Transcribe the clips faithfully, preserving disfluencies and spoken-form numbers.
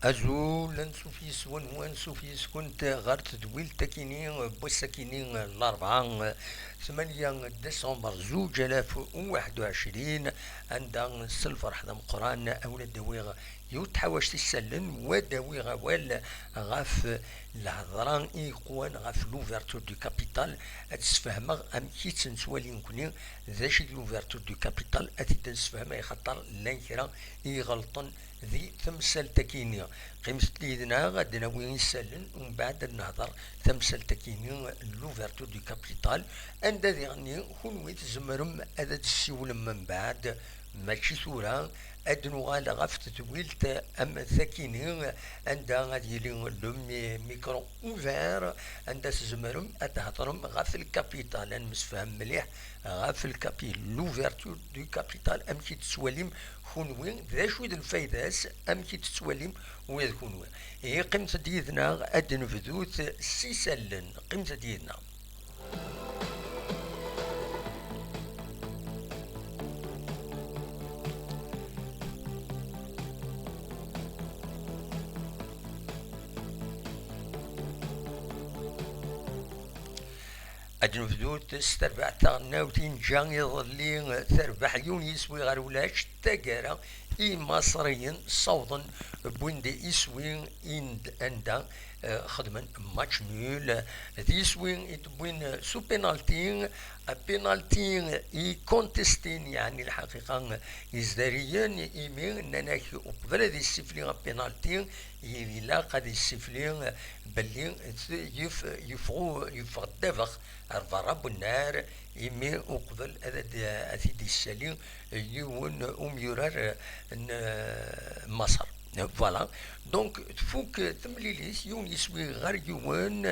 Azul, ansuf yes-wen, ansuf yes-kunt ɣer tedwilt akini n wass akini n Larebɛa, tmanya décembre zuǧ alaf u waḥed u ɛecrin, anda s lferḥ d ameqqran a wen-d-awiɣ yiwet tḥawact isallen, wa d-awiɣ awal ɣef lhedra i yeqwan ɣef l'ouverture du capital, ad d-sfehmeɣ amek i tt-nettwali nekni, d acu i d l'ouverture du capital, ad t-id-nessefhem, ay xaṭer llan kra i iɣelṭen di temsalt-akini. Qqimet-d yid-neɣ, ad d-nawi isallen, umbeɛd ad nehder tamsalt-akini, l'ouverture du capital, anda diɣenni kunwi tzemrem ad d-tessiwlem mbeɛd, mačči tura, ad nuɣal ɣef tedwilt am takini, anda ad yili le mi-, micro ouvert, anda tzemrem ad thedrem ɣef lkapital, ad nemsefham mliḥ ɣef lkapi-, l'ouverture du capital, amek i tettwalim kunwi, d acu i d lfayda-s, amek i tettwalim ula d kunwi. Ihi qqimet-d yid-neɣ, ad d-nebdut s isallen. Qqimet-d yid-neɣ. Ad nebdut s terbaɛt taɣelnawt i neǧǧa iḍelli terbeḥ yiwen yiswi ɣer ulac, taggara Imaṣriyen ssawḍen, wwin-d iswi i n-, anda, eh, xedmen match nul. D iswi i d-wwin s upénalty, apénalty i contestin, yeɛni lḥaqiqa izdariyen, imi nnan-ak uqbel ad yessifli apénalty, ilaq ad yessifli belli yef-, yeffeɣ u-, yeffeɣ ddabex ar berra n wennar, imi uqbel ad, ad, ad t-id-yessali yiwen umyurar n, eh, Maṣer. Voilà. Donc, tfuk temlilit, yiwen yiswi ɣer yiwen,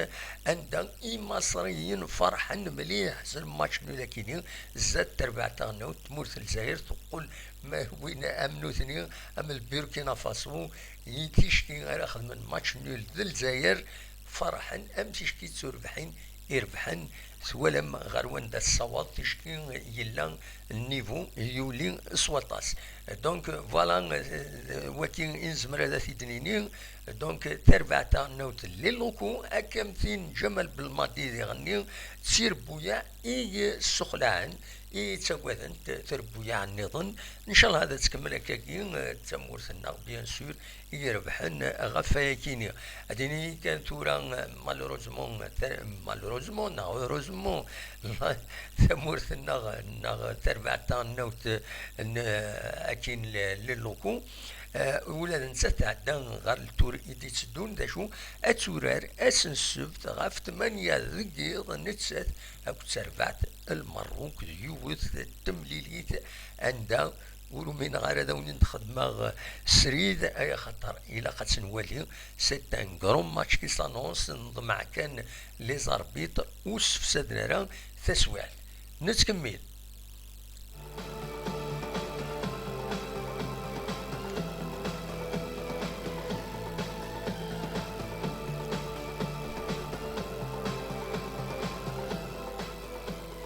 anda Imaṣriyen ferḥen mliḥ s lmatch nul akini, zdat terbaɛt taɣelnawt n tmurt n Lezzayer, teqqel ma win am nutni, am Lburkina Faso, i ticki ara xedmen match nul d Lezzayer, ferḥen am ticki d turbeḥin irebḥen, twalam ɣer wanda tessawaḍ ticki yella nnivu yuli s waṭas. Donc, voilà, euh, waki i nezmer ad t-id-nini. Donc, tarbaɛt taɣelnawt n les locaux, akka am tin n Ǧamal Belmadi diɣenni, d tirebbuyaɛ i ssexlaɛen, i ttagaden t-, tirebbuyaɛ nniḍen. Ncallah ad tkemmel akkagi, euh, d tamurt-nneɣ, bien sûr, i irebḥen ɣef wayakini. Ad iniyi kan tura, malheureusement, ta-, malheureusement neɣ heureusement, tamurt-nneɣ, neɣ tarbaɛt taɣelnawt n, akin, les, les locaux, eh, ula d nettat tɛedda ɣer ltur i d-itteddun, d acu, ad turar ass n ssebt ɣef tmanya deg yiḍ, nettat akked terbaɛt Lmerruk d yiwet n temlilit anda ur umineɣ ara d awen-in-d-xedmeɣ srid, ay axaṭer ilaq ad tt-nwali. C'est un grand match qui s'annonce, neḍmeɛ kan les arbitres ur ssefsaden ara taswiɛt. Nettkemmil.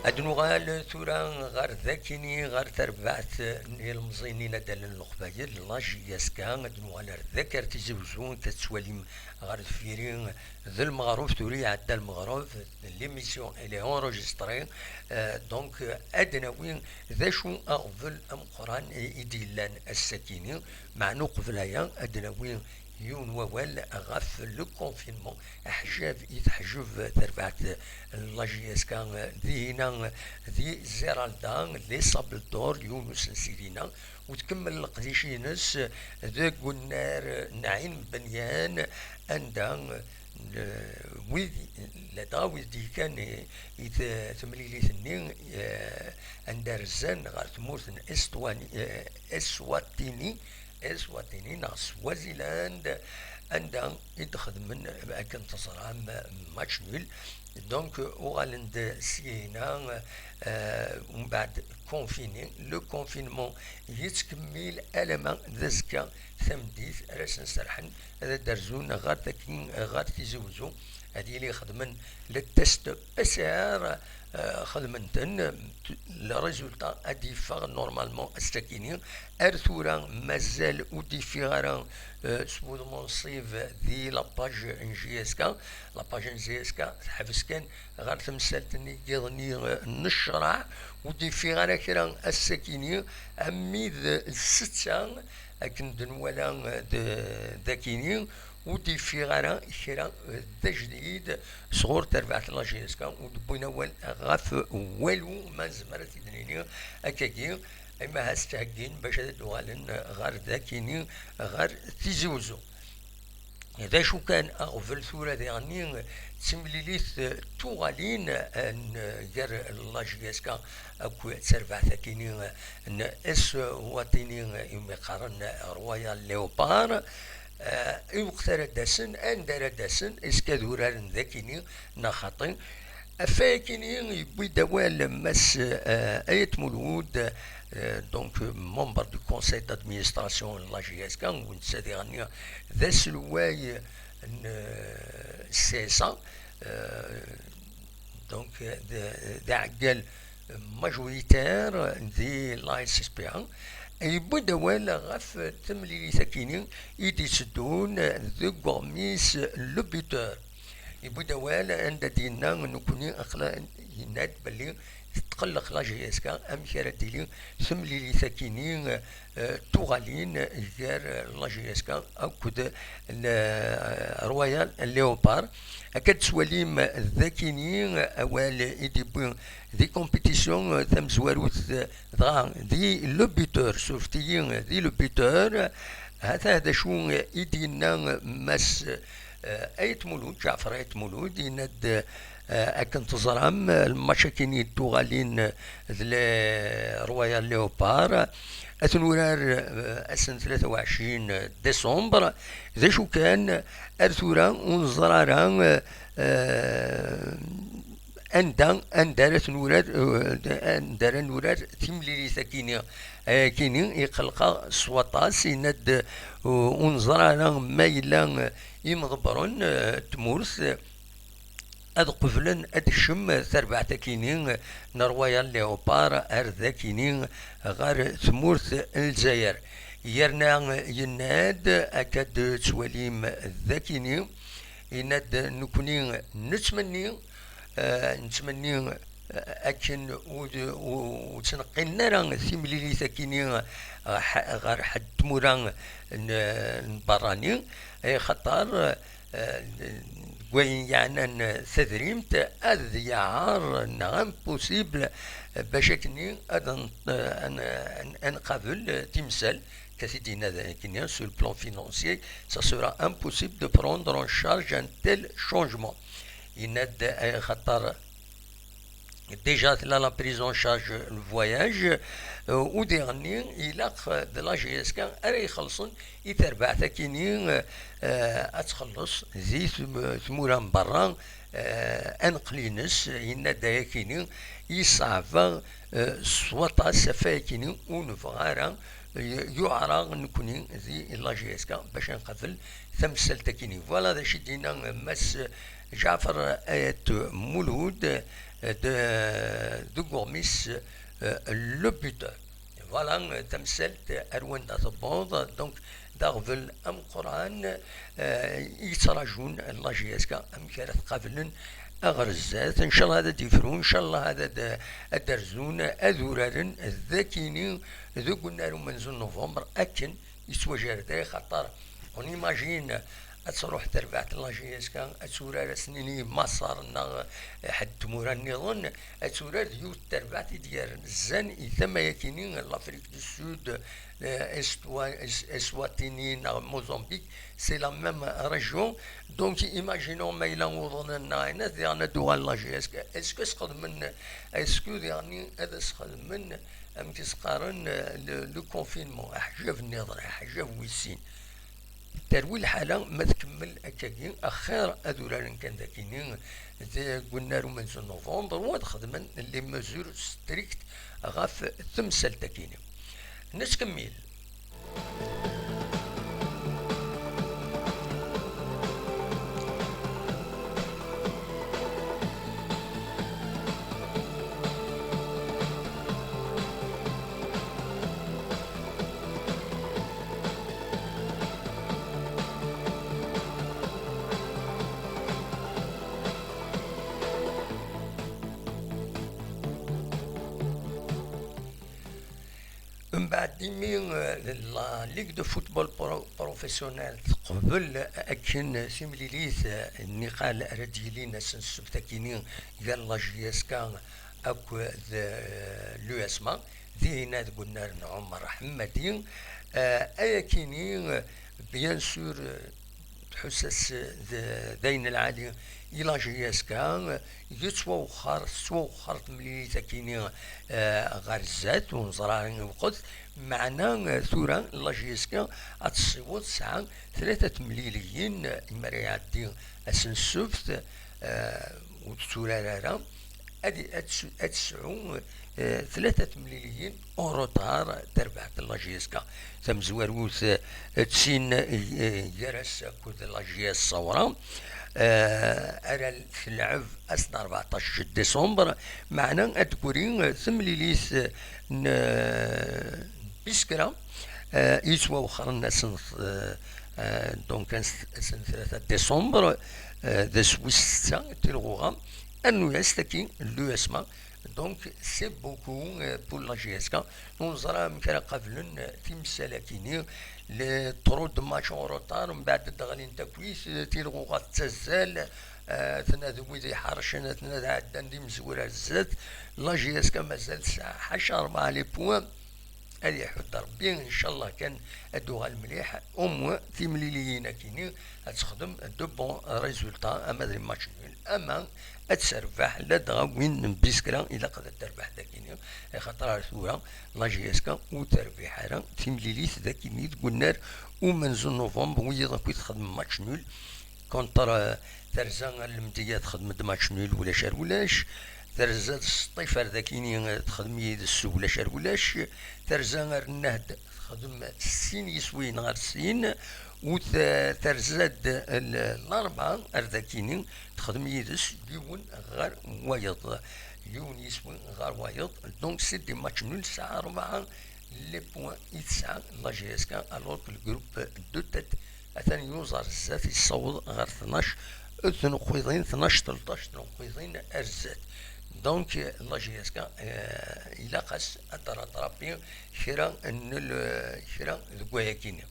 Ad nuɣal tura ɣer dakini, ɣer terbaɛt n yilmeẓyen inaddalen n Leqbayel, la J S K. Ad nuɣal ar dak ar Tizi Wezzu, anda tettwalim ɣer deffir-i d lmeɣreb, tura iɛedda lmeɣreb, l'émission elle est enregistrée. Euh, donc, euh, ad d-nawi d acu aɣbel ameqqran i, i d-yellan ass-akini, meɛna uqbel aya ad d-nawi yiwen wawal ɣef le confinement, aḥjab i teḥjeb terbaɛt n la J S K dihina di Zeralda, les Sables d'Or, yiwen usensi dinna, u tkemmel leqdic-ines deg unnar n Ɛin Benyan, anda, eh, wid, ladɣa wid d-yekkan i, i t-, temlilit-nni, eh, anda rzan ɣer tmurt n Estwani-, eh, Eswatini, Eswatini neɣ Swaziland, anda i d-xedmen, akken teẓram, match nul. Donc, uɣalen-d syin, euh, umbeɛd confiné. Le confinement yettkemmil alamma d azekka tameddit ara sen-serḥen ad d-rzun ɣer taki, ɣer Tizi Wezzu, ad yili xedmen le test P C R, eh, xedmen-ten, le résultat ad d-yeffeɣ normalement ass-akini. Ar tura mazal ur d-yeffiɣ ara, eh, s wudem unṣib di la page n J S K. La page n J S K teḥbes kan ɣer temsalt-nni n yiḍ-nni, eh, n ccreɛ, ur d-yeffiɣ ara kra ass-akini, armi d ssetta, akken d-nwala, eh, d-, d akini, ur d-yeffiɣ ara kra, eh, d ajdid sɣur terbaɛt n la J S K, ur d-wwin awal ɣef walu, ma nezmer ad t-id-nini akkagi, imi ahat ttheggin bac ad d-uɣalen ɣer dakini, ɣer Tizi Uzzu. D acu kan, aɣbel tura diɣenni d timlilit, eh, tuɣalin, eh, n, gar la J S K akked terbaɛt akini, eh, n Eswatini, eh, imi qqaren Royal Leopard. Eh, i weqt ara d-asen, anda ara d-asen, est-ce que ad uraren dakini neɣ xaṭi? Ɣef wayakini yewwi-d awal Mass, eh, Ayat Mulud, eh, donc membre du conseil d'administration n la J S K, u netta diɣenni d aselway n, eh, C S A, eh, donc d, d aɛeggal majoritaire di la S S P A, yewwi-d awal ɣef temlilit-akini i d-itteddun deg uɣmis Le Buteur. Yewwi-d awal anda d-yenna nekkni aqla-, yenna-d belli tetqelleq la J S K amek ara d-tili temlilit-akini, eh, tuɣalin gar la J S K akked le Royal Leopard. Akka d-tettwalim dakini awal i d-yewwi di compétition tamezwarut, dɣa di Le Buteur, surfet-iyi, di Le Buteur. Hata d acu i d-yenna Mass, eh, Ayt Mulud, Ǧaɛfer Ayt Mulud, yenna-d, eh, akken teẓram, eh, lmatch-akini d tuɣalin, eh, d le Royal Leopard, ad ten-nurar, eh, ass n tlata u ɛecrin décembre. D acu kan, ar tura ur neẓri ara, eh, eh, anda, anda ara t-nurar, eh, anda ara nurar timlilit-akini. Ayakini iqelleq-aɣ s waṭas, yenna-d, eh, ur neẓri ara ma yella, eh, imḍebbren, eh, n tmurt, eh, ad qeblen ad tekcem terbaɛt-akini n Royal Leopard ar dakini ɣer tmurt n Lezzayer. Yerna yenna-d, akka d-tettwalim dakini, yenna-d, nekkni nettmenni, eh, nettmenni, eh, akken ur, ur, ur ttneqqilen ara timlilit-akini, eh, ɣer ḥedd tmura n, n berrani, eh, xaṭer, eh, deg wayen yeɛnan tadrimt, ad yaɛer neɣ impossible, eh, bac akkenni ad n-, ad n-, ad nqabel timsal, akka t-id-yenna akkenni, sur le plan financier, ça sera impossible de prendre en charge un tel changement. Yenna-d, eh, xaṭer déjà tella la prise en charge le voyage, euh, u diɣenni ilaq, euh, d la J S K ara ixellṣen i terbaɛt-akini, euh, ad txelleṣ di tm-, tmura n berra, euh, aneqqel-ines, yenna-d ayakini, yeṣɛeb, euh, s waṭas, ɣef wayakini ur nebɣi ara, euh, yuɛer-aɣ nekkni di la J S K bac ad nqabel tamsalt-akini. Voilà d acu i d-yenna Mass Ǧaɛfer Ayt Mulud, euh, de, deg uɣmis, euh, Le Buteur. Voilà, euh, tamsalt ar wanda tewweḍ, donc d aɣbel ameqqran, euh, i yettrajun la J S K amek ara t-qablen ɣer zdat. Ncallah ad d-ifru, ncallah ad, ad, ad d-rzun, ad uraren dakini deg unnar umenzu n November, akken yettwajerred, axaṭer on imagine ad truḥ terbaɛt n la J S K, ad turar, ad s-nini, Maṣer neɣ ḥedd tmura nniḍen, ad turar d yiwet terbaɛt i d-yerren zzan i tama-yakini, l'Afrique du Sud, eh, Estwa-, Es-, Eswatini neɣ Mozambique, c'est la même région. Donc, imaginons ma yella uḍnen neɣ ayen, ad diɣen ad d-uɣalen la J S K. Est-ce que sxedmen, est-ce que diɣen ad as-xedmen amek i s-qqaren, eh, le, le confinement, aḥjab nniḍen, aḥjab wis sin. Terwi lḥala ma tkemmel akkagi, axir ad uraren kan dakini deg unnar umenzu n November, u ad xedmen les mesures strictes ɣef temsalt-akini. Nettkemmil. Mbeɛd imi, eh, la Ligue de Football Pro-, Professionnel teqbel akken timlilit, eh, nniqal ara d-yilin ass n ssebt akini gar la J S K akked, eh, l'U S M A, dinna deg unnar n Ɛumar Ḥemmadi, eh, ayakini, eh, bien sûr, eh, tḥuss-as d, d ayen lɛali i la J S K, yettwawexxer, tettwawexxer temlilit akini, eh, ɣer zdat, ur neẓri ara i lweqt, meɛna, eh, tura la J S K ad tessiweḍ tesɛa tlata temliliyin, eh, imi ara iɛeddi ass n ssebt, eh, ur tetturar ara, ad, ad, ad tesɛu, eh, tlata temliliyin en retard terbaɛt n la J S K. Tamezwarut, eh, d tin, eh, gar-as akked la J S Ṣawra, eh, ara tleɛb ass n rbeɛṭac décembre, meɛna ad d-tegri, eh, temlilit, eh, n, eh, Biskra, eh, yettwawexxren ass n, eh, eh, donc ass, ass n tlata décembre, eh, d ass wis setta, tilɣuɣa, rnu-yas tagi l'U S M A. Donc, c'est beaucoup, euh, pour la J S K. Ur neẓri amek ara qablen, euh, timsal-akini, les trop de matchs en retard, mbeɛd ad d-ɣlin takwit, euh, tilɣuɣa tettazzal, euh, aten-a d wid iḥercen, aten-a d ɛeddan d imezwura ar zdat. La J S K mazal tesɛa ḥaca rebɛa les points. Ad iḥudd Rebbi, ncallah kan ad d-tuɣal mliḥ, au moins timliliyin akini ad texdem de bons résultats, ama d les matchs nuls, ama ad terbeḥ ladɣa win n Biskra, ilaq ad terbeḥ dagini, axaṭer ar tura la J S K ur terbiḥ ara timlilit dagini deg unnar umenzu n novembre, wiyaḍ akk i texdem match nul. Contre, euh, terza ar Lemdeyya texdem-d match nul ulac ar ulac. Terza d Sṭif ar dakini, euh, texdem yid-s ulac ar ulac. Terza ar Nnehd texdem sin yiswiyen ɣer sin. U t-, terza-d, euh, l-, Larebɛa ar dakini texdem yid-s yiwen ɣer wayeḍ. Yiwen yiswi ɣer wayeḍ. Donc, c'est des matchs nuls, tesɛa rebɛa les points i tesɛa la J S K, alors que le groupe de tête atan yuẓ ar zdat, yessaweḍ ɣer tnac tneqqiḍin, tnac tleṭṭac tneqqiḍin ar zdat. Donc, la J S K, euh, ilaq-as ad rattrapi kra n l-, kra deg wayakini.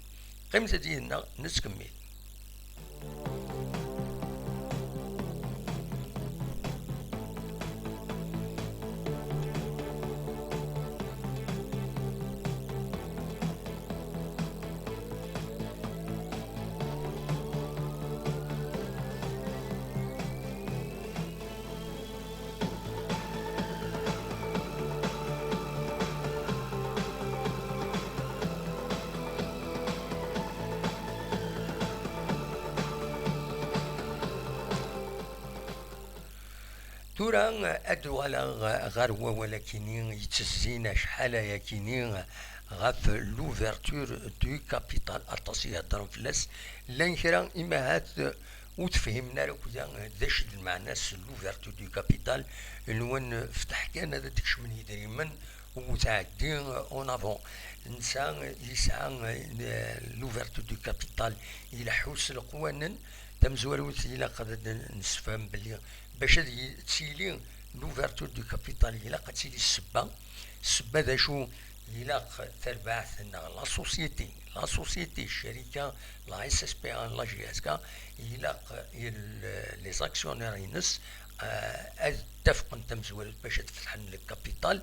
Qqimet-d yid-neɣ, nettkemmil. Tura ad uɣaleɣ ɣer wawal-akini yettezzin acḥal ayakini ɣef l'ouverture du capital, aṭas i heddren fell-as. Llan kra imahat ur tefhimen ara akk d acu d lmeɛna-s l'ouverture du capital, nwan fteḥ kan ad d-kecmen yidrimen, u tɛeddi en avant. Netta yesɛa, eh, l'ouverture du capital, ileḥḥu s leqwanen. Tamezwarut, ilaq ad d-nessefhem belli bac ad yi-, tili l'ouverture du capital, ilaq ad tili ssebba. Ssebba d acu? Ilaq tarbaɛt neɣ la société, la société, ccarika, la S S P A, la J S K, ilaq il-, les actionnaires-ines, eh, ad ttafqen tamezwarut bac ad fetḥen le capital,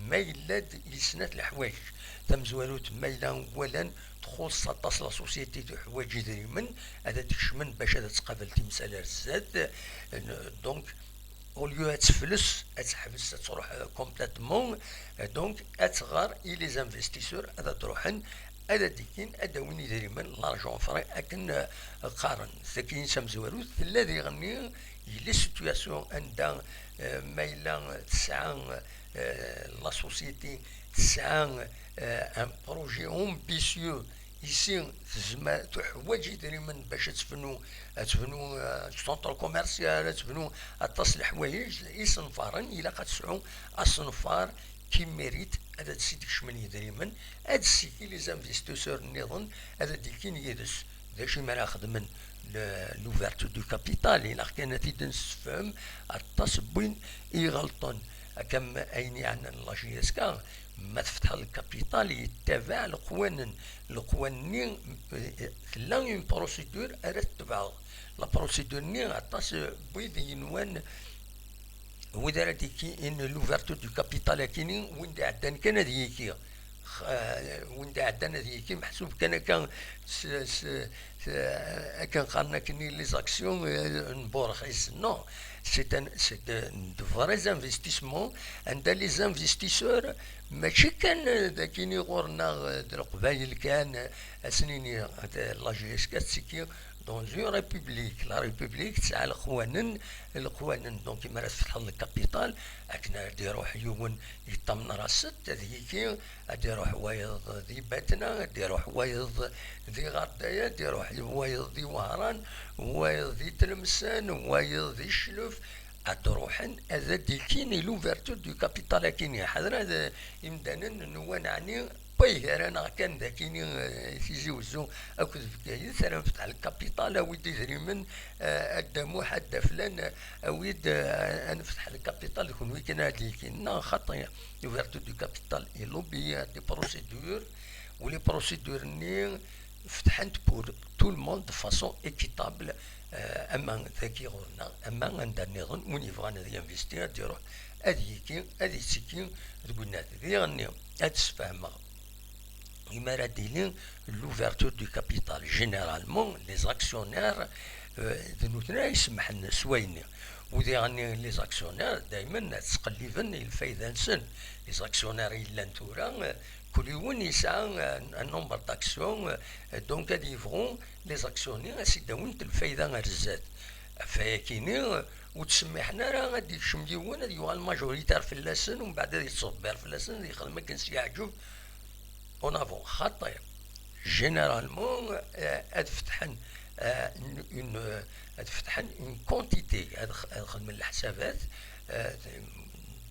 ma yella-d i snat leḥwayeǧ. Tamezwarut, ma yella walan txuṣṣ aṭas la société, tuḥwaǧ idrimen, ad d-kecmen bac ad tqabel timsal ar zdat. Donc, au lieu ad tefles, ad teḥbes, ad truḥ, euh, complètement, euh, donc ad tɣer i les investisseurs ad d-ruḥen, ad d-ikkin, ad d-awin idrimen, l'argent frais, akken, euh, qqaren. Tagi tamezwarut tella diɣenni, yella situation anda, euh, ma yella tesɛa, euh, la société tesɛa, euh, un projet ambitieux, ici tezmer, tuḥwaǧ idrimen bac ad tebnu, ad tebnu, euh, centre commercial, ad tebnu aṭas n leḥwayeǧ, isenfaren, ilaq ad tesɛu asenfar qui mérite ad d-id-kecmen yidrimen, ad d-ssiki les investisseurs nniḍen, ad d-ikkin yid-s d acu i mi ara xedmen le-, l'ouverture du capital, ilaq kan ad t-id-nessefhem, aṭas n win iɣelṭen. Akka am ayen yeɛnan la J S K, ma tfetḥeḍ le capital, yettabaɛ leqwanen. Leqwanen-nni, eh, tella une procédure ara tetbeɛeḍ. La procédure-nni, aṭas, eh, n wid yenwan, wid ara d-yekkin l'ouverture du capital akini, win d-iɛeddan kan ad yekki. X-, eh, win d-iɛeddan ad yekki, meḥsub kan akka s, s, s, akken qqaren akini les actions, eh, n burxis. Non, c'est un, c'est de, de vrais investissements, anda les investisseurs, mačči kan, eh, d akini ɣur-neɣ, eh, d Leqbayel kan, eh, ad sen-iniɣ, eh, la J S K tettekki dans une république. La République tesɛa leqwanen, leqwanen, donc, imi ara tfetḥeḍ le capital, akken ad d-iruḥ yiwen yeṭṭamner-as-d ad yekki, ad d-iruḥ wayeḍ di Batna, ad d-iruḥ wayeḍ di Ɣerdaya, ad d-iruḥ wayeḍ di Wehran, wayeḍ di Tlemsan, wayeḍ di Ccluf, ad d-ruḥen ad d-ikkin i l'ouverture du capital akini. Ḥadra d imdanen nwan ɛni wway gar-aneɣ kan d akini, eh, Tizi Wezzu akked Bgayet, ara nfetḥ le capital, awi-d idrimen, eh, a Dda Muḥ, a Dda Flan, eh, awi-d, eh, ad nfetḥ le capital d kenwi kan ad d-ikkin. Neɣ xaṭi, l'ouverture du capital est l'objet des procédures, u les procédures-nni fetḥent pour tout le monde de façon équitable, eh, ama dagi ɣur-neɣ, ama anda nniḍen, win yebɣan ad yinvesti, ad iruḥ, ad yekki, ad yettekki deg unadi. Diɣenni, ad d-sfehmeɣ, imi ara d-tili l'ouverture du capital, généralement, les actionnaires, eh, d nutni ay isemmḥen s wayenni. U diɣenni, les actionnaires, daymen ad ttqelliben i lfayda-nsen. Les actionnaires yellan tura, eh, kul yiwen yesɛa, eh, un nombre d'actions, eh, donc ad yebɣu les actions-nni ad s-id-awint lfayda ar zdat. Ɣef wayakini, eh, ur ttsemmiḥen ara ad d-yekcem yiwen ad yuɣal majoritaire fell-asen, umbeɛd ad yettṣebbir fell-asen, ad yexdem akken s-yeɛǧeb. En avant, xaṭi. Généralement, eh, ad fetḥen, eh, une, une, eh, ad fetḥen une quantité, ad x-, ad xedmen leḥsabat, eh,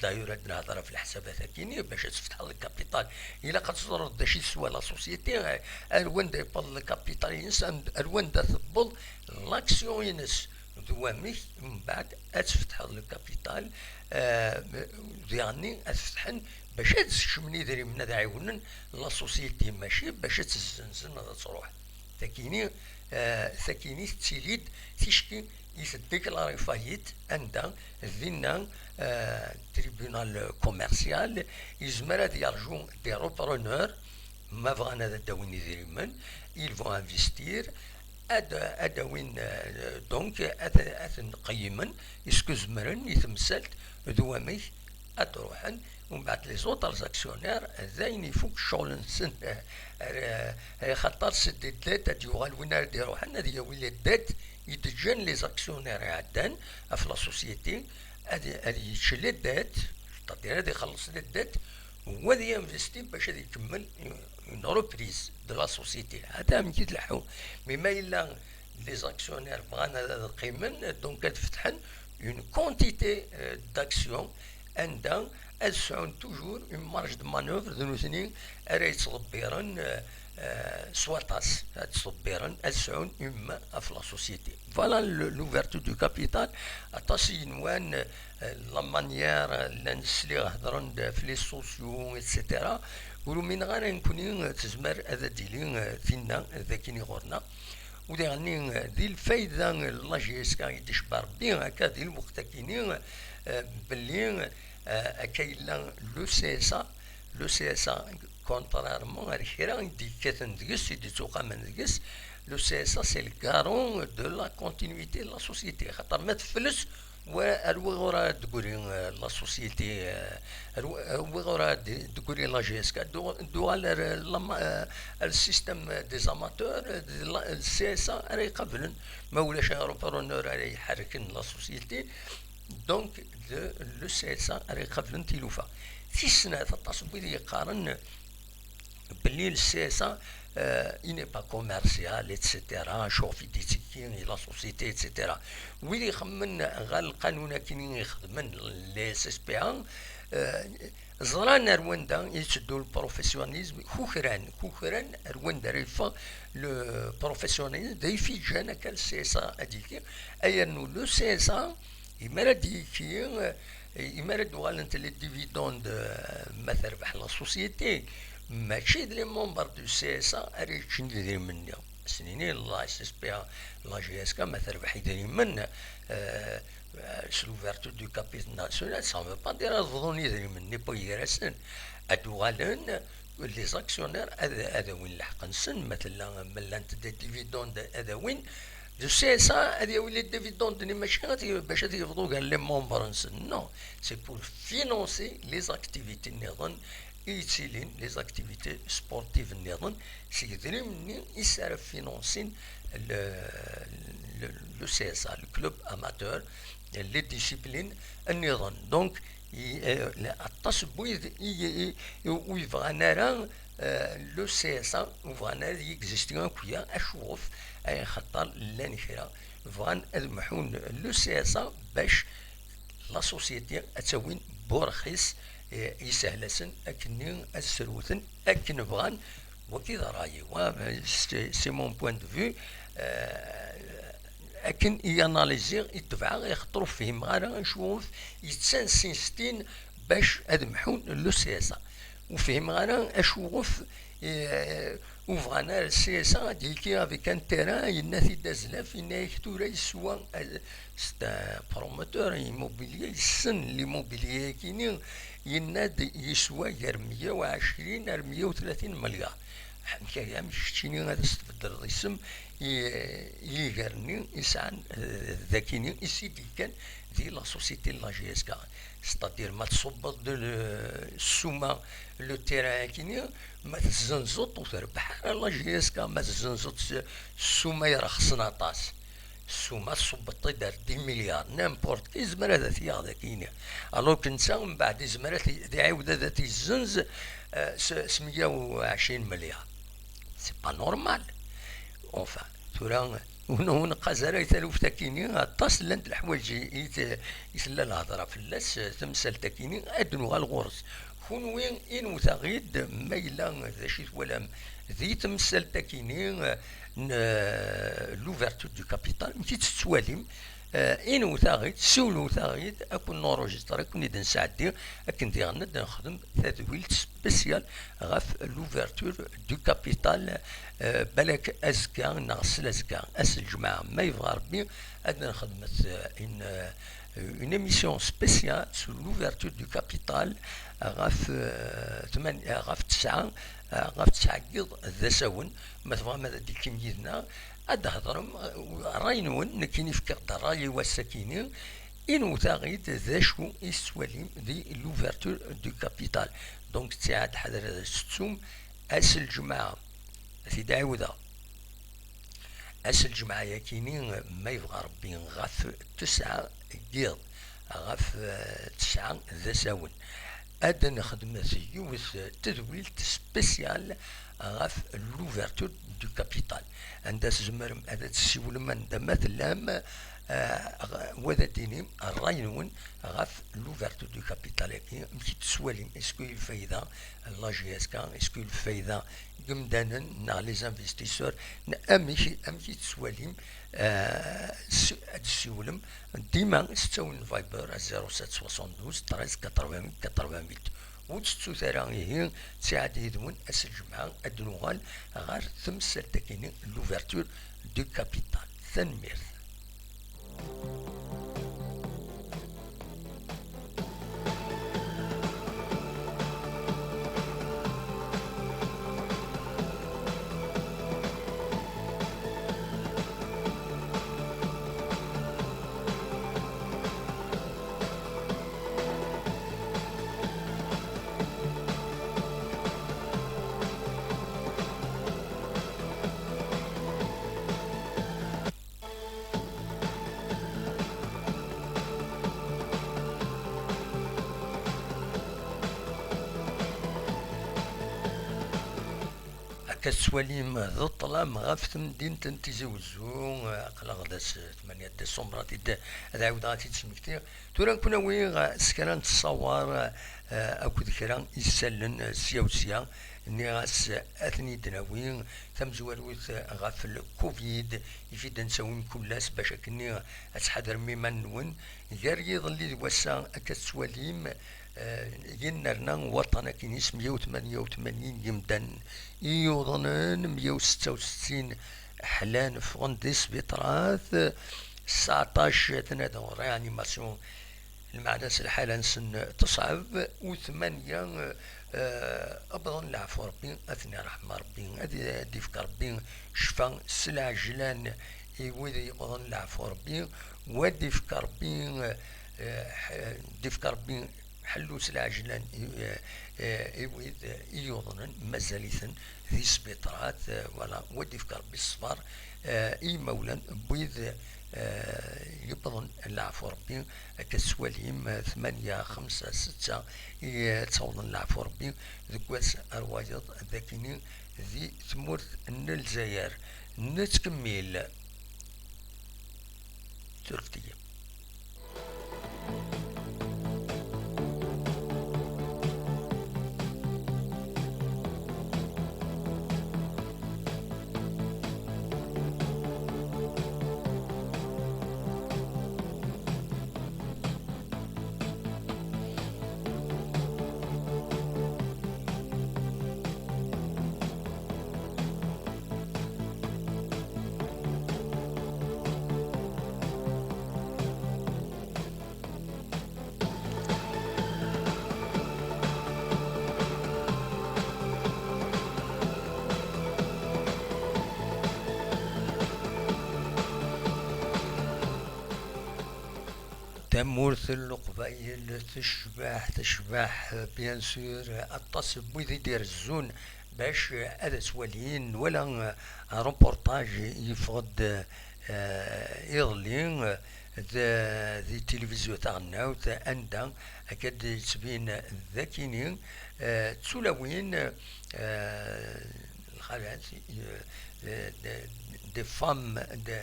d'ailleurs ad nehder ɣef leḥsabat akini, bac ad tfetḥeḍ le capital, ilaq ad teẓreḍ d acu i teswa la société, eh, ar wanda yewweḍ le capital-ines, am-, ar wanda tewweḍ l'action-ines, d wamek mbeɛd ad tfetḥeḍ le capital, eh, diɣenni ad fetḥen bac ad sekcmen idrimen ad ɛiwnen la société, mačči bac ad tt-zzenzen ad truḥ. Takini, eh, takini tettili-d ticki i teddeklarifayit anda dinna, eh, tribunal commercial yezmer ad yerju des repreneurs, ma bɣan ad d-awin idrimen, ils vont investir, ad, ad awin, eh, donc, ad, ad ten-qeyymen, isku zemren i temsalt d wamek ad d-ruḥen, umbeɛd les autres actionnaires, d ayen ifuk ccɣel-nsen, eh, eh, xaṭer c'est des dettes, ad yuɣal win ara d-iruḥen, ad yawi les dettes i d-ǧǧan les actionnaires iɛeddan ɣef la société, ad, ad yečč les dettes, c'est-à-dire ad ixelleṣ les dettes, u ad yinvesti bac ad ikemmel une reprise de la société. Hata amek i tleḥḥu. Mais ma yella les actionnaires bɣan ad, ad qqimen, donc ad fetḥen une quantité, euh, d'actions anda ad sɛun toujours une marge de manœuvre, d nutni ara yettḍebbiren, euh, euh, s waṭas, ad ttḍebbiren, ad sɛun une main ɣef la société. Voilà le, l'ouverture du capital. Aṭas i yenwan, euh, la manière, euh, llan sliɣ hedren-d ɣef les sociaux, et cetera. Ur umineɣ ara nekkni, euh, tezmer ad d-tili, euh, tinna, euh, d akken i ɣur-neɣ. U diɣenni, euh, di lfayda, euh, n la J S K i d-icebba Rebbi, akka di lweqt akini, euh, belli, euh, akka yella le C S A, le C S A, contrairement ar kra i d-yekkaten deg-s, i d-ittuqamen deg-s, le C S A, c'est le garant de la continuité de la société. Xaṭer ma tefles, wa-, ar wiɣur ara d-teggri, euh, la société, euh, ar wi-, ar wiɣur ara d-, d-teggri la J S K, du-, duɣal ar, euh, la ma-, euh, ar le système des amateurs, euh, de la, le C S A ara iqablen, ma ulac un repreneur ara iḥerrken la société, donc de, le C S A ara iqablen tilufa. Tis snat, aṭas n wid yeqqaren, belli le C S A, euh, il n'est pas commercial, et cetera. Acuɣef i d-ittekki i la société, et cetera. Wid ixemmen ɣer lqanun akken i ixedmen les S P A, euh, ẓran ar wanda i yetteddu le professionnalisme, kukran, kukran ar wanda ara yeffeɣ le professionnalisme, d ayen i yeǧǧan akka le C S A ad yekki, ay yernu le C S A, imi ara d-yekki, euh, Imi ara d-uɣalent les dividendes, euh, ma terbeḥ la société, mačči d les membres du C S A ara yeččen idrimen-nni. Snini la S S P A, la G S K, ma terbeḥ idrimen, euh, euh, s l'ouverture du capital national, ça ne veut pas dire ad bḍun idrimen-nni n gar-asen. Ad d-uɣalen les actionnaires ad, ad awin lḥeqq-nsen, ma tella, ma llant des dividendes ad awin, du C S A ad yawi les dividendes-nni, mačči ad y-, bac ad yebḍu gar les membres-nsen. Non, c'est pour financer les activités nniḍen i yettilin, les activités sportives nniḍen, seg idrimen-nni i s ara finansin le, le, le C S A, le club amateur, les disciplines nniḍen. Donc, i, eh, aṭas n wid i, i, i, ur yebɣan ara, eh, le C S A, ur bɣan ara ad yegzisti akk ya, acuɣef? Ay axaṭer llan kra bɣan ad mḥun le C S A bac la société ad tt-awin burxis, eh, yeshel-asen akkenni ad srewten akken bɣan. Wagi d ṛṛay-iw, ah, c'est, c'est mon point de vue. Eh, akken i analysiɣ, i tebɛeɣ, i xaṭer ur fhimeɣ ara acuɣef yettansinstin bac ad mḥun le C S A. Ur fhimeɣ ara acuɣef, eh, ur bɣan ara le C S A ad yili avec un terrain, yenna-t-id Azlaf, yenna-yak tura yeswa, eh, c'est un promoteur immobilier, yessen l'immobilier-agi-ni, yenna-d yeswa gar meyya u ɛecrin ar meyya u tlatin melyaṛ. Amek, amek keččini ad as-tbeddleḍ isem i, i yiger-nni i sɛan, eh, dagini i s-id-yekkan di la société de la G S K? C'est-à-dire, ma tṣubbeḍ-d le, ssuma, le terrain-agi-ni, ma tezzenzeḍ ur terbeḥ ara la G S K, ma tezzenzeḍ s, ssuma irexsen aṭas. Ssuma tṣubbeḍ-id ar dix milliards, n'importe qui yezmer ad t-yaɣ dagini. Alors que netta, mbeɛd, yezmer ad t-, ad iɛiwed ad t-yezzenz, eh, s, s meyya u ɛecrin milliards. C'est pas normal. Enfin, tura, ur n-, ur neqqaz ara i taluft-akini, aṭas llant leḥwayeǧ i, i t-, i tella lhedra fell-as, eh, tamsalt-akini, ad nuɣal ɣur-s. Kunwi, inwet-aɣ-id, ma yella d acu i twalam di temsalt-akini, eh, n, eh, l'ouverture du capital, amek i tt-tettwalim? Eh, inwet-aɣ-id, siwlewt-aɣ-id, ad ken-nurujisṭer, ad ken-id-nesɛeddi, akken diɣen ad nexdem tadwilt spéciale ɣef l'ouverture du capital, eh, balak azekka neɣ slazekka, ass n lǧemɛa, ma yebɣa Rebbi, ad nxedmet, eh, une, eh, une émission spéciale sur l'ouverture du capital ɣef, eh, tman-, eh, ɣef tesɛa, eh, ɣef tesɛa n yiḍ d asawen. Ma tebɣam ad d-tekim yid-neɣ, ad d-hedrem, eh, ṛṛay-nwen, nekkini fkiɣ-d ṛṛay-iw ass-akini, inwet-aɣ-id d acu i tettwalim di l'ouverture du capital. Donc, ttiɛad ḥader ad tettum ass n lǧemɛa, ad t-id-ɛiwdeɣ. Ass n lǧemɛa-yakini, ma yebɣa Rebbi, ɣef tesɛa n yiḍ, ɣef, eh, tesɛa d asawen, ad nexdem yiwet tedwilt spéciale ɣef l'ouverture du capital, anda tzemrem ad tessiwlem anda ma tellam, eh, wa ad d-tinim ṛṛay-nwen ɣef l'ouverture du capital-agi, amek i tettwalim, est-ce que lfayda n la G S K, est-ce que lfayda n yimdanen neɣ les investisseurs, n-, amek, amek i tettwalim, eh, s-, ad tessiwlem dima s ttawil n Viber à zéro sept soixante-douze treize quatre-vingt-huit quatre-vingt-huit. Ur tettut ara ihi, ttiɛad yid-wen ass n lǧemɛa ad d-nuɣal ɣer temsalt-agi-nni, l'ouverture du capital. Tanemmirt. Akka tettwalim d ṭṭlam ɣef temdint n Tizi Wezzu, aql-aɣ d ass tmanya décembre, ad t-id-, ad ɛiwdeɣ ad t-id-smektiɣ. Tura ad ken-awiɣ s kra n ttṣawar, eh, akked kra isallen, eh, sya u sya, Nniɣ-as ad ten-id-nawi tamezwarut ɣef lkuvid, ifi d-nsawim kul ass bac akkenni ad tḥadrem iman-nwen. Gar yiḍelli d wass-a akka tettwalim, eh, yennerna waṭṭan akkin-is meyya u tmanya u tmanyin n yimdanen i yuḍnen, meyya u setta u settin ḥlan ffɣen di sbiṭrat, sseɛṭac atan ad en réanimation, lmeɛna-s lḥala-nsen teṣɛeb, u tmanya, eh, wwḍen leɛfu Ṛebbi, ad ten-iṛḥem Ṛebbi, ad, ad d-ifk Ṛebbi ccfa s lɛejlan i wid yewwḍen leɛfu Ṛebbi, u ad d-ifk Ṛebbi, eh, ḥ-, d-ifk Ṛebbi ḥellu s lɛejlan i, eh, eh, i wid i yuḍnen, mazal-iten di sbiṭrat, eh, voilà, u ad d-ifk Ṛebbi ṣṣber, eh, i yimawlan n wid, eh, yewwḍen leɛfu Ṛebbi. Akka tettwalim, eh, tmanya, xemsa, setta i, eh, ttawḍen leɛfu Ṛebbi deg wass ar wayeḍ, d akini di tmurt n Lezzayer. Nettkemmil. Turfet-iyi. Tamurt n Leqbayel tecbeḥ, tecbeḥ, bien sûr, aṭas n wid i d-irezzun bac ad as-walin. Nwala, eh, reportage yeffeɣ-d, eh, iḍelli, eh, d-, di tilivizyu taɣelnawt, anda akka d-yettbin d akini, eh, d tulawin, eh, lxalat, eh, de, de, des femmes, de,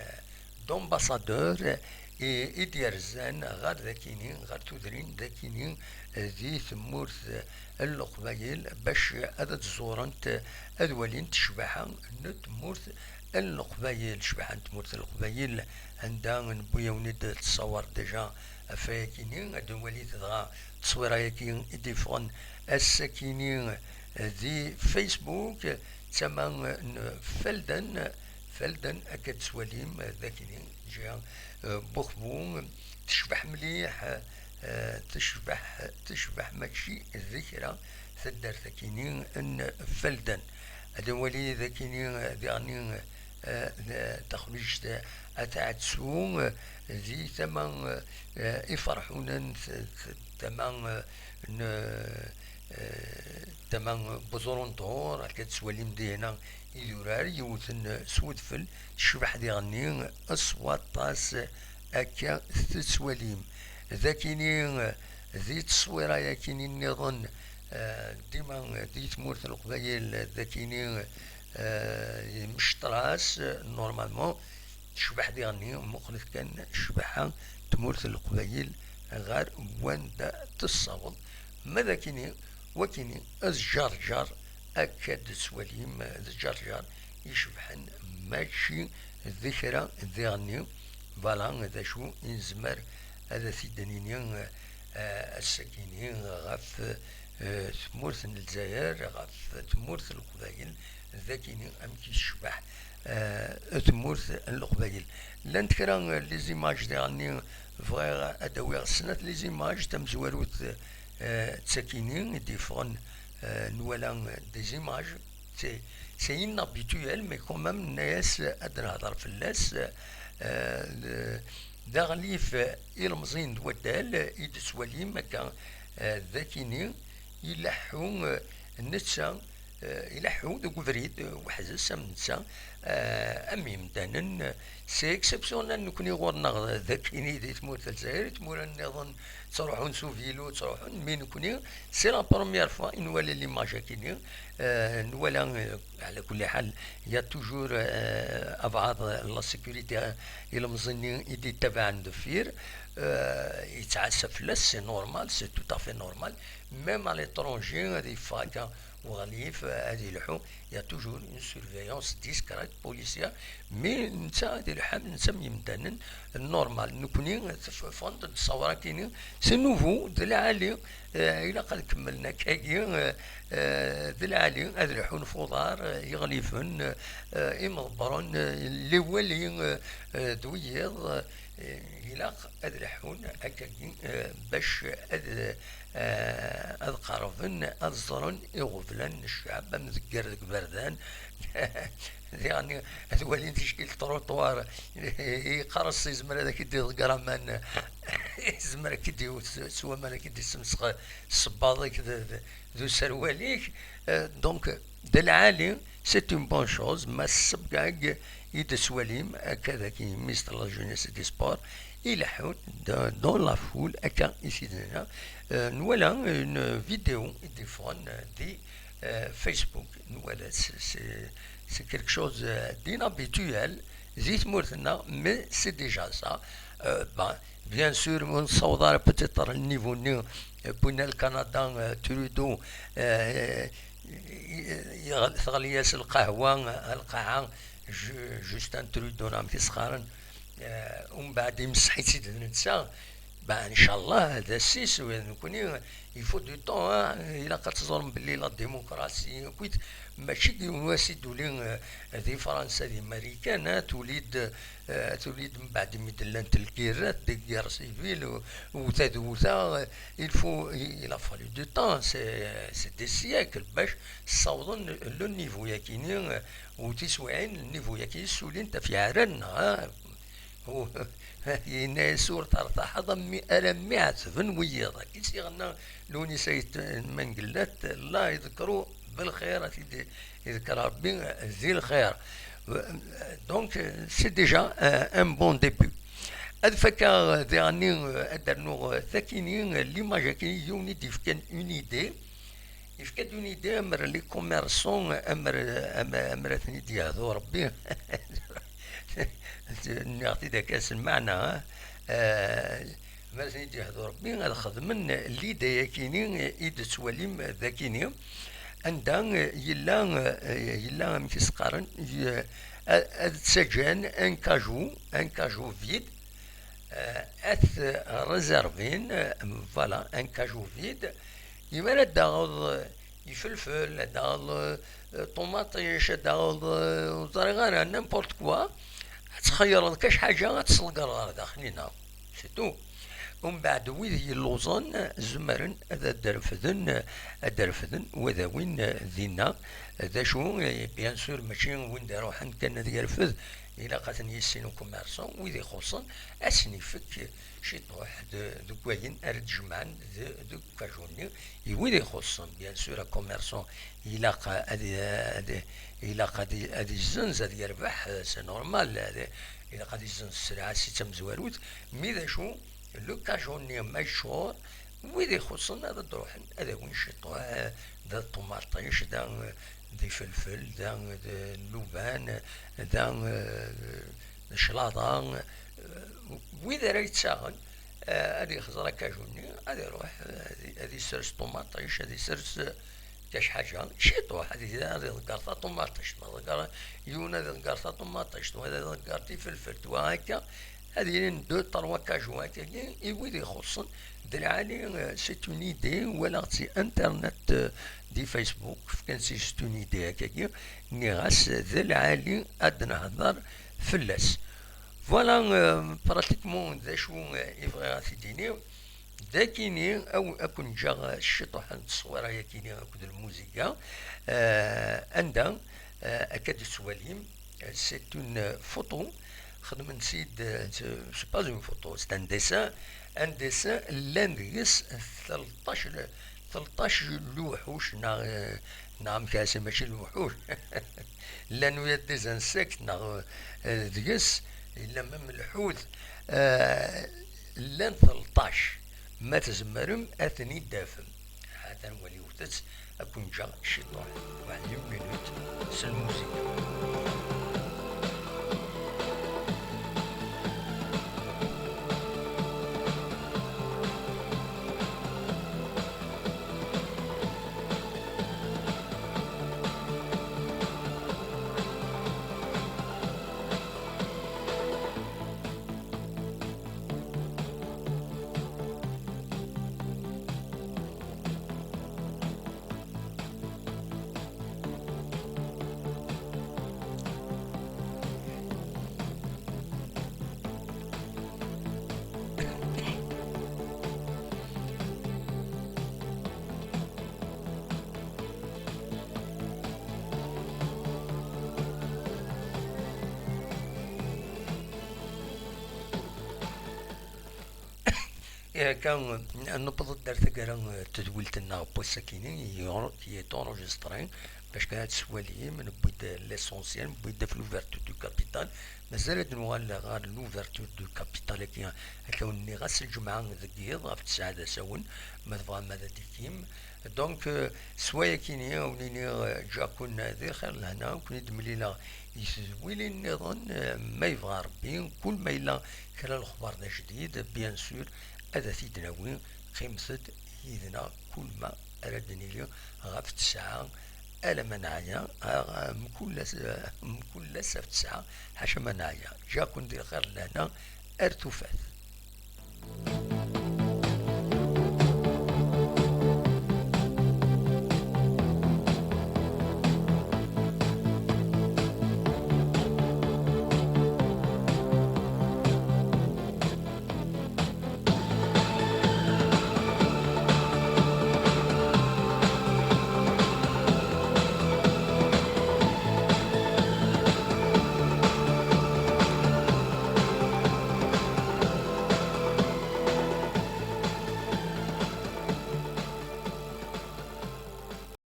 d'ambassadeurs i, i d-yerzan ɣer dakini, ɣer tudrin dakini, eh, di tmurt, eh, n Leqbayel, bac ad tt-ẓurent, ad walint ccbaḥa n tmurt n Leqbayel, ccbaḥa n tmurt n Leqbayel, anda newwi-yawen-id ttṣawar déjà ɣef wayakini, ad nwalit dɣa ttṣwira-yaki i d-iffɣen ass-akini, eh, di Facebook, tama n Felden, Felden, akka d-tettwalim, eh, dakini, ǧiha, eh, Buxbu, tecbeḥ mliḥ, eh, tecbeḥ, tecbeḥ mačči d kra taddart-akini n Felden. Ad nwali dakini, eh, diɣni, eh, d-, taxriǧt, eh, ad tɛettu, eh, di tama, eh, Iferḥunen, t-, t-, tama, eh, n, eh, tama n Buẓrundur, akka tettwalim dihna idurar, yiwet n, eh, s udfel, tecbeḥ diɣenni s waṭas, akka tettwalim. Dakini, eh, di tteswira-yakini nniḍen, eh, dima di tmurt n Leqbayel, dakini, eh, mecṭer-as, eh, normalement, tecbeḥ diɣenni, muqlet kan ccbaḥa n tmurt n Leqbayel ɣer wanda tessaweḍ. Ma d akini, wakini, d ǧerǧer, akka d-tettwalim, d ǧerǧer icebḥen, mačči d kra diɣenni. Voilà d acu i nezmer ad t-id-nini, eh, ass-akini ɣef, eh, tmurt n Lezzayer, ɣef tmurt n Leqbayel, d akini amek i tecbeḥ, eh, tmurt n Leqbayel. Llant kra n les images diɣenni, bɣiɣ ad d-awiɣ snat les images, tamezwarut, eh, d takini i d-yeffɣen, eh, nwala des images. C'est, c'est inhabituel, mais quand même, nenna-yas ad nehder fell-as, eh, d, d aɣlif ilemẓiyen d waddal i d-tettwalim akka, eh, d akini, ileḥḥu, eh, netta, eh, ileḥḥu deg ubrid, eh, weḥd-s am netta, eh, am yimdanen, eh, c'est exceptionnel nekni ɣur-neɣ d akini di tmurt n Lezzayer, i tmura nniḍen ttruḥun s uvilu, ttruḥun, mais nekni, c'est la première fois i nwala l'image akini, eh, nwala, eh, ɛla kulli ḥal, il y a toujours, eh, abɛaḍ la sécurité, eh, ilemẓi-nni i d-ittabaɛen deffir, eh, yettɛassa fell-as, c'est normal, c'est tout à fait normal. Même à l'étranger, ad yeffeɣ akka uɣlif, ad ilḥu. Il y a toujours une surveillance discrète policière, mais netta ad ilḥu am netta am yimdanen normal. Nekni ffɣent-d ṣṣawra-kini, c'est nouveau, d lɛali. Ilaq ad kemmlen akkagi, d lɛali, ad lḥun f uḍar, iɣlifen, imḍebbren, lewali, d wiyiḍ. Ilaq ad lḥun akkagi, bac ad, ad qerben, ad ẓren iɣeblan n ccɛeb, am degger deg iberdan. Diɣen ad walin ticki n troṭwar, iqerres, izmer ad ak-id-iḍegger aman, izmer ad ak-id-iwet s waman, ad ak-id-issemsex ssebbaḍ-ik d, d, d userwal-ik. Donc, d lɛali, c'est une bonne chose, ma ssebgag i d-teswalim akka dagi, ministre de la jeunesse et des sports, ileḥḥu dans la foule, akka i t-id-nna. Nwala une vidéo i d-iffɣen di Facebook, nwala, c'est, c'est quelque chose d'inhabituel di tmurt-nneɣ, mais c'est déjà ça. Bien sûr, ur nessaweḍ ara peut-être le niveau-nni n winna n Lkanada, Trudeau, teɣli-yas lqahwa, lqaɛa, Justin Trudeau, neɣ amek i s-qqaren, umbeɛd imseḥ-itt-id d netta. Ben, ncallah, d assis, nekni, il faut du temps, hein. Ilaq ad teẓrem belli la démocratie, akkit, mačči deg yiwen wass i d-tuli di Fransa, di Marikan, hein, tuli-d, tuli-d mbeɛd mi d-llant lgirrat, des guerres civiles, wta d wta. Il faut, il a fallu du temps, c'est, c'est des siècles bac ssawḍen le niveau-yakini, u tiswiɛin, le niveau-yaki ssulint ɣef yeɛran-nneɣ, ha? U yenna-yas: "Ur tertaḥeḍ armi, alammi ɛetben wiyiḍ." Akka i s-iɣenna Lewnis Ayt Mengellat, Allah yeḍker belxir, ad t-id-yeḍker Rebbi di lxir. Donc, c'est déjà un, un bon début. Ad fakkeɣ diɣenni, ad d-rnuɣ takini, l'image-akini, yiwen i d-yefkan une idée. Yefka-d une idée, amer les commerçants, amer, amer, amer ad ten-id-yehdu Rebbi. Nniɣ-t-id akka s lmeɛna, ha? Amer ad ten-id-yehdu Rebbi, ad xedmen l'idée-yakini i d-tettwalim dakini, anda yella, yella, amek i s-qqaren, y-, a-, ad ttaǧǧan un cajou, un cajou vide, ad t-réservin, voilà, un cajou vide. Imi ara d-taɣeḍ ifelfel, ad d-taɣeḍ, eh, ṭumaṭic, ad d-taɣeḍ, eh, ur ẓriɣ ara, n'importe quoi, ad txeyyreḍ kac ḥaǧa, ad tesleḍgeḍ ɣer daxel-inna. C'est tout. Umbeɛd, wid yelluẓen zemren ad, ad d-refden, ad d-refden, u ad awin, eh, dinna. D acu, eh, bien sûr, mačči win d-iruḥen kan ad yerfed, ilaq ad ten-yissin ukummerṣu, wid ixuṣṣen, ad sen-ifek ciṭuḥ de, deg wayen ara d-jemɛen de, deg ukaju-nni. I wid ixuṣṣen, bien sûr, akummerṣu ilaq ad, ad, ilaq ad, ad izzenz, ad yerbeḥ, eh, c'est normal, ad, ilaq ad izzenz sselɛa-s i d tamezwarut, mi d acu, le cajou-nni ma yeččur, wid ixuṣṣen ad d-ruḥen, ad awin ciṭuḥ, eh, da d ṭumaṭic, da, eh, d ifelfel, da, eh, d nnuban, da, eh, d cclaḍa, eh, wid ara yettaɣen, eh, ad yexẓer akaju-nni, ad iruḥ, eh, ad i-, ad isers ṭumaṭic, ad isers, eh, kac ḥaǧa, ciṭuḥ, ad i-, ad iḍegger taṭumaṭict, ma ḍegger yiwen ad iḍegger taṭumaṭict, wa ad iḍegger tifelfelt, wa akka, ad ilin deux, trois cajou akkagi, i wid ixuṣṣen, d lɛali, eh, c'est une idée, walaɣ-tt si internet, eh, di Facebook, fkan-tt i c'est une idée akkagi, nniɣ-as, d lɛali ad nehder fell-as. Voilà, euh, pratiquement d acu, euh, i bɣiɣ ad t-id-iniɣ. Dakini, aw-, ad ken-ǧǧeɣ, euh, ciṭuḥ n tteswira-yakini akked lmuziga, euh, anda, euh, akka d-tettwalim, euh, c'est une photo, xedmen-tt-id, euh, c'est pas une photo, c'est un dessin, un dessin, llan deg-s tleṭṭac, tleṭṭac n lewḥuc, neɣ, euh, neɣ amek ara s-, mačči lewḥuc. Llan wiyaḍ des insectes, neɣ, eh, deg-s, yella même lḥut. Eh, llan tleṭṭac. Ma tzemrem ad ten-id-tafem. Atan waliwet-tt, ad ken-ǧǧeɣ ciṭuḥ, waḥed une minute, s lmuzik. Akka, newweḍ-d ar taggara n tedwilt-nneɣ n wass-akini, qui est enregistrée, bac kan ad tt-twalim, newwi-d l'essentiel, newwi-d ɣef l'ouverture du capital. Mazal ad nuɣal ɣer l'ouverture du capital-agi, akka wen-nniɣ ass n lǧemɛa deg yiḍ, ɣef ttesɛa d asawen, ma tebɣam ad d-tikim. Donc, euh, s wayakini, ad wen-iniɣ, euh, ǧǧiɣ-ken di lxir lehna, ad ken-id-mlileɣ i tedwilin nniḍen, euh, ma yebɣa Rebbi, kul ma yella kra n lexbar d ajdid, bien sûr, ad t-id-nawi. Qqimet-d yid-neɣ kul ma ara d-nili ɣef ttesɛa, alamma neɛya, ah, mkul ass, mkul ass ɣef ttesɛa, ḥaca ma neɛya. Ǧǧiɣ-ken di lxir lehna, ar tufat.